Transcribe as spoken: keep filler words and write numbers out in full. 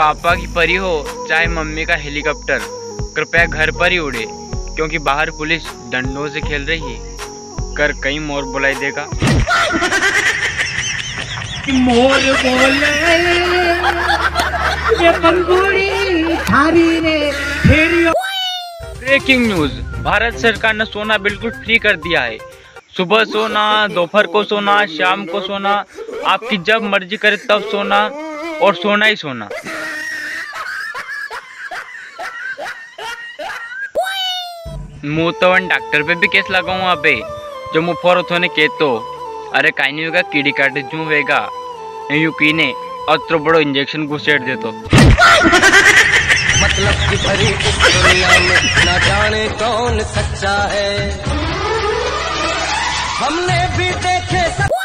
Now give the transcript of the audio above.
पापा की परी हो चाहे मम्मी का हेलीकॉप्टर, कृपया घर पर ही उड़े, क्योंकि बाहर पुलिस डंडों से खेल रही है। कर कई मोर बुलाई देगा। मोर बोले, ये पंगुड़ी थारी रे, फेरियो। ब्रेकिंग न्यूज, भारत सरकार ने सोना बिल्कुल फ्री कर दिया है। सुबह सोना, दोपहर को सोना, शाम को सोना, आपकी जब मर्जी करे तब सोना, और सोना ही सोना। मूं तो उन डॉक्टर पे भी केस लगाऊं अबे, जो मूं फोरो थो ने केतो, अरे काई नी वेगा, कीड़ी काटे जूं वेगा, यूं की ने अतरो बड़ो इंजेक्शन घुसेड़ देतो। मतलब की भरी इस दुनिया में ना जाने कौन सच्चा है। हमने भी देखे सब